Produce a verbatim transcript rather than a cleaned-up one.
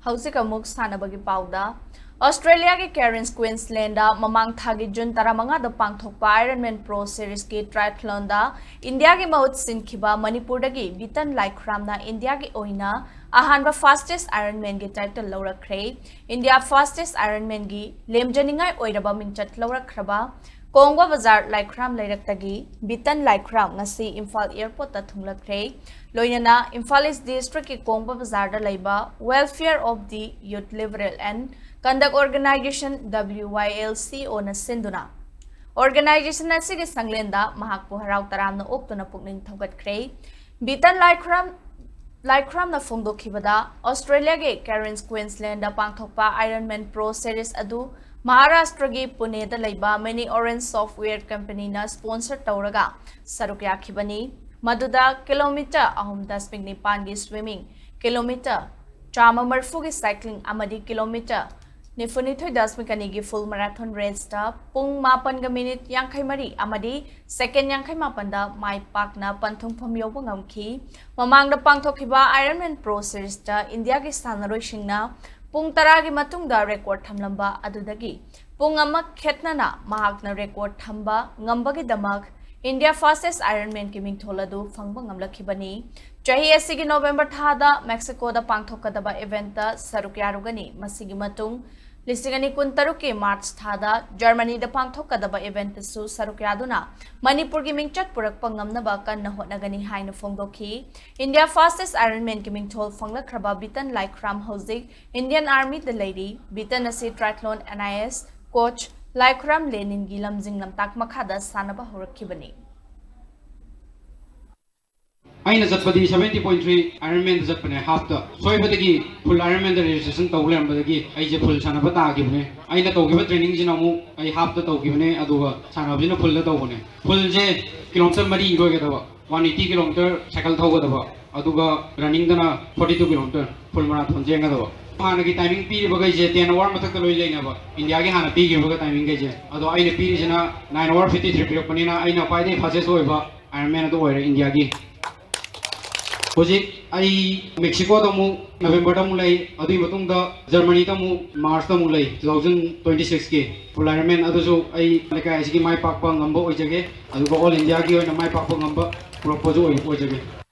ꯍꯧꯖꯤꯛ ꯑꯃꯨꯛ ꯁꯥꯟꯅꯕꯒꯤ ꯄꯥꯎꯗ꯫ ꯑꯣꯁꯇ꯭ꯔꯦꯂꯤꯌꯥꯒꯤ ꯀꯦꯔꯤꯟꯁ ꯀ꯭ꯋꯤꯟꯁꯂꯦꯟꯗ ꯃꯃꯥꯡ ꯊꯥꯒꯤ ꯖꯨꯟ ꯇꯔꯥꯃꯉꯥꯗ ꯄꯥꯡꯊꯣꯛꯄ Ironman Pro Series ꯀꯤ triathlon ꯗ ꯏꯟꯗꯤꯌꯥꯒꯤ ꯃꯍꯨꯠ ꯁꯤꯟꯈꯤꯕ ꯃꯅꯤꯄꯨꯔꯗꯒꯤ ꯕꯤꯇꯟ ꯂꯥꯏꯈ꯭ꯔꯥꯝꯅ ꯏꯟꯗꯤꯌꯥꯒꯤ ꯑꯣꯏꯅ ꯑꯍꯥꯟꯕ fastest Ironman ꯒꯤ title ꯂꯧꯔꯛꯈ꯭ꯔꯦ꯫ ꯏꯟꯗꯤꯌꯥ fastest Ironman ꯒꯤ ꯂꯦꯝꯖꯅꯤꯡꯉꯥꯏ ꯑꯣꯏꯔꯕ ꯃꯤꯡꯆꯠ ꯂꯧꯔꯛꯈ꯭ꯔꯕ ꯀꯣꯡꯕ ꯕꯖꯥꯔ ꯂꯥꯏꯈ꯭ꯔꯥꯝ ꯂꯩꯔꯛꯇꯒꯤ ꯕꯤꯇꯟ ꯂꯥꯏꯈ꯭ꯔꯥꯝ ꯉꯁꯤ ꯏꯝꯐꯥꯜ airport ꯇ ꯊꯨꯡꯂꯛꯈ꯭ꯔꯦ꯫ ꯂꯣꯏꯅꯅ ꯏꯝꯐꯥꯜ East District ꯀꯤ ꯀꯣꯡꯕ ꯕꯖꯥꯔꯗ ꯂꯩꯕ Welfare of the Youth Liberal and Conduct Organization, W Y L C O ꯅ ꯁꯤꯟꯗꯨꯅ organization ꯑꯁꯤꯒꯤ ꯁꯪꯂꯦꯟꯗ ꯃꯍꯥꯛꯄꯨ ꯍꯔꯥꯎ ꯇꯔꯥꯝꯅ ꯑꯣꯛꯇꯨꯅ ꯄꯨꯛꯅꯤꯡ ꯊꯧꯒꯠꯈ꯭ꯔꯦ꯫ ꯕꯤꯇꯟ ꯂꯥꯏꯈ꯭ꯔꯥꯝ ꯂꯥꯏꯈ꯭ꯔꯥꯝꯅ ꯐꯣꯡꯗꯣꯛꯈꯤꯕꯗ, ꯑꯣꯁꯇ꯭ꯔꯦꯂꯤꯌꯥꯒꯤ ꯀꯦꯔꯤꯟꯁ ꯀ꯭ꯋꯤꯟꯁꯂꯦꯟꯗ ꯄꯥꯡꯊꯣꯛꯄ Ironman Pro Series ꯑꯗꯨ ꯃꯍꯥꯔꯥꯁꯇ꯭ꯔꯒꯤ ꯄꯨꯅꯦꯗ ꯂꯩꯕ Many Orange Software Company ꯅ sponsor ꯇꯧꯔꯒ ꯁꯔꯨꯛ ꯌꯥꯈꯤꯕꯅꯤ꯫ ꯃꯗꯨꯗ ꯀꯤꯂꯣꯃꯤꯇꯔ ꯑꯍꯨꯝ ꯗꯁꯃꯤꯛ ꯅꯤꯄꯥꯟꯒꯤ swimming, ꯀꯤꯂꯣꯃꯤꯇꯔ ꯆꯥꯝꯃ ꯃꯔꯤꯐꯨꯒꯤ cycling ꯑꯃꯗꯤ ꯀꯤꯂꯣꯃꯤꯇꯔ ꯅꯤꯐꯨꯅꯤꯊꯣꯏ ꯗꯁꯃꯤꯛ ꯑꯅꯤꯒꯤ full marathon race ꯇ ꯄꯨꯡ ꯃꯥꯄꯟꯒ minute ꯌꯥꯡꯈꯩ ꯃꯔꯤ ꯑꯃꯗꯤ second ꯌꯥꯡꯈꯩ ꯃꯥꯄꯟꯗ ꯃꯥꯏ ꯄꯥꯛꯅ ꯄꯟꯊꯨꯡꯐꯝ ꯌꯧꯕ ꯉꯝꯈꯤ꯫ ꯃꯃꯥꯡꯗ ꯄꯥꯡꯊꯣꯛꯈꯤꯕ Ironman Pro Series ꯇ ꯏꯟꯗꯤꯌꯥꯒꯤ ꯁꯥꯟꯅꯔꯣꯏꯁꯤꯡꯅ ꯄꯨꯡ ꯇꯔꯥꯒꯤ ꯃꯇꯨꯡꯗ record ꯊꯝꯂꯝꯕ ꯑꯗꯨꯗꯒꯤ ꯄꯨꯡ ꯑꯃ ꯈꯦꯠꯅꯅ ꯃꯍꯥꯛꯅ record ꯊꯝꯕ ꯉꯝꯕꯒꯤꯗꯃꯛ India fastest Ironman ꯒꯤ ꯃꯤꯡꯊꯣꯜ ꯑꯗꯨ ꯐꯪꯕ ꯉꯝꯂꯛꯈꯤꯕꯅꯤ꯫ ꯆꯍꯤ ꯑꯁꯤꯒꯤ November ꯊꯥꯗ Mexico ꯗ ꯄꯥꯡꯊꯣꯛꯀꯗꯕ event ꯇ ꯁꯔꯨꯛ ꯌꯥꯔꯨꯒꯅꯤ꯫ ꯃꯁꯤꯒꯤ ꯃꯇꯨꯡ ꯂꯤꯁꯤꯡ ꯑꯅꯤ ꯀꯨꯟꯇꯔꯨꯛꯀꯤ March ꯊꯥꯗ Germany ꯗ ꯄꯥꯡꯊꯣꯛꯀꯗꯕ event ꯇꯁꯨ ꯁꯔꯨꯛ ꯌꯥꯗꯨꯅ ꯃꯅꯤꯄꯨꯔꯒꯤ ꯃꯤꯡꯆꯠ ꯄꯨꯔꯛꯄ ꯉꯝꯅꯕ ꯀꯟꯅ ꯍꯣꯠꯅꯒꯅꯤ ꯍꯥꯏꯅ ꯐꯣꯡꯗꯣꯛꯈꯤ꯫ India fastest Ironman ꯒꯤ ꯃꯤꯡꯊꯣꯜ ꯐꯪꯂꯛꯈ꯭ꯔꯕ ꯕꯤꯇꯟ ꯂꯥꯏꯈ꯭ꯔꯥꯝ ꯍꯧꯖꯤꯛ Indian Army ꯗ ꯂꯩꯔꯤ꯫ ꯕꯤꯇꯟ ꯑꯁꯤ triathlon N I S coach ꯂꯥꯏꯈ꯭ꯔꯥꯝ ꯂꯦꯅꯤꯟꯒꯤ ꯂꯝꯖꯤꯡ ꯂꯝꯇꯥꯛ ꯃꯈꯥꯗ ꯁꯥꯟꯅꯕ ꯍꯧꯔꯛꯈꯤꯕꯅꯤ꯫ ꯑꯩꯅ ꯆꯠꯄꯗꯤ seventy point three Ironman ꯗ ꯆꯠꯄꯅꯦ, half ꯇ꯫ ꯁꯣꯏꯕꯗꯒꯤ full Ironman ꯗ registration ꯇꯧ ꯂꯩꯔꯝꯕꯗꯒꯤ ꯑꯩꯁꯦ full ꯁꯥꯟꯅꯕ ꯇꯥꯈꯤꯕꯅꯦ꯫ ꯑꯩꯅ ꯇꯧꯈꯤꯕ training ꯁꯤꯅ ꯑꯃꯨꯛ ꯑꯩ half ꯇ ꯇꯧꯈꯤꯕꯅꯦ, ꯑꯗꯨꯒ ꯁꯥꯟꯅꯕꯁꯤꯅ full ꯗ ꯇꯧꯕꯅꯦ꯫ Full ꯁꯦ kilometer ꯃꯔꯤ ꯏꯔꯣꯏꯒꯗꯕ, one eighty kilometer cycle ꯊꯧꯒꯗꯕ, ꯑꯗꯨꯒ running ꯗꯅ forty two kilometer full marathon ꯆꯦꯟꯒꯗꯕ꯫ ꯍꯥꯟꯅꯒꯤ timing ꯄꯤꯔꯤꯕꯈꯩꯁꯦ ten hour ꯃꯊꯛꯇ ꯂꯣꯏ ꯂꯩꯅꯕ, ꯏꯟꯗꯤꯌꯥꯒꯤ ꯍꯥꯟꯅ ꯄꯤꯈꯤꯕꯒ timing ꯈꯩꯁꯦ꯫ ꯑꯗꯣ ꯑꯩꯅ ꯄꯤꯔꯤꯁꯤꯅ nine hour fifty three ꯄꯤꯔꯛꯄꯅꯤꯅ ꯑꯩꯅ ꯈ꯭ꯋꯥꯏꯗꯒꯤ fastest ꯑꯣꯏꯕ Ironman ꯑꯗꯨ ꯑꯣꯏꯔꯦ ꯏꯟꯗꯤꯌꯥꯒꯤ꯫ ꯍꯧꯖꯤꯛ ꯑꯩ ꯃꯦꯛꯁꯤꯀꯣꯗ ꯑꯃꯨꯛ ꯅꯕꯦꯝꯕꯔꯗ ꯑꯃꯨꯛ ꯂꯩ, ꯑꯗꯨꯒꯤ ꯃꯇꯨꯡꯗ ꯖꯔꯃꯅꯤꯗ ꯑꯃꯨꯛ ꯃꯥꯔꯁꯇ ꯑꯃꯨꯛ ꯂꯩ, ꯇꯨ ꯊꯥꯎꯖꯟ ꯇ꯭ꯋꯦꯟꯇꯤ ꯁꯤꯛꯁꯀꯤ ꯐꯨꯜ ꯑꯥꯏꯔꯟꯃꯦꯟ꯫ ꯑꯗꯨꯁꯨ ꯑꯩ ꯂꯩꯀꯥꯏ ꯑꯁꯤꯒꯤ ꯃꯥꯏ ꯄꯥꯛꯄ ꯉꯝꯕ ꯑꯣꯏꯖꯒꯦ, ꯑꯗꯨꯒ ꯑꯣꯜ ꯏꯟꯗꯤꯌꯥꯒꯤ ꯑꯣꯏꯅ ꯃꯥꯏ ꯄꯥꯛꯄ ꯉꯝꯕ ꯄꯨꯔꯛꯄꯁꯨ ꯑꯣꯏ-, ꯑꯣꯏꯖꯒꯦ꯫